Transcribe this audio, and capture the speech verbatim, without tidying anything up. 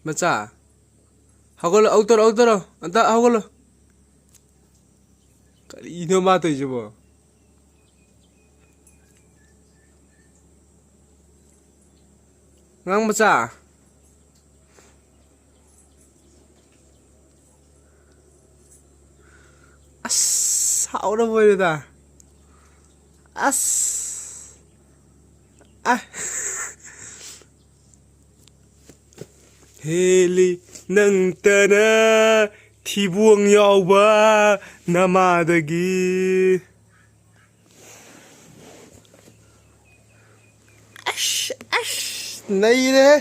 ꯃꯆꯥ, ꯍꯧꯒꯠꯂꯣ, ꯑꯃꯨꯛ ꯇꯧꯔꯣ, ꯑꯃꯨꯛ ꯇꯧꯔꯣ, ꯑꯝꯇ ꯍꯧꯒꯠꯂꯣ꯫ ꯀꯔꯤꯅꯣ ꯃꯥ ꯇꯧꯔꯤꯁꯤꯕꯣ? ꯑꯉꯥꯡ ꯃꯆꯥ꯫ ꯑꯁ, ꯍꯥꯎꯔꯕꯣꯏꯔꯦꯗ꯫ ꯑꯁ꯫ ꯑ꯫ ꯍꯦꯜꯂꯤ ꯅꯪꯇꯅ ꯊꯤꯕꯣꯡ ꯌꯥꯎꯕ ꯅꯃꯥꯗꯒꯤ꯫ ꯑꯁ, ꯑꯁ, ꯅꯩꯔꯦꯍꯦ꯫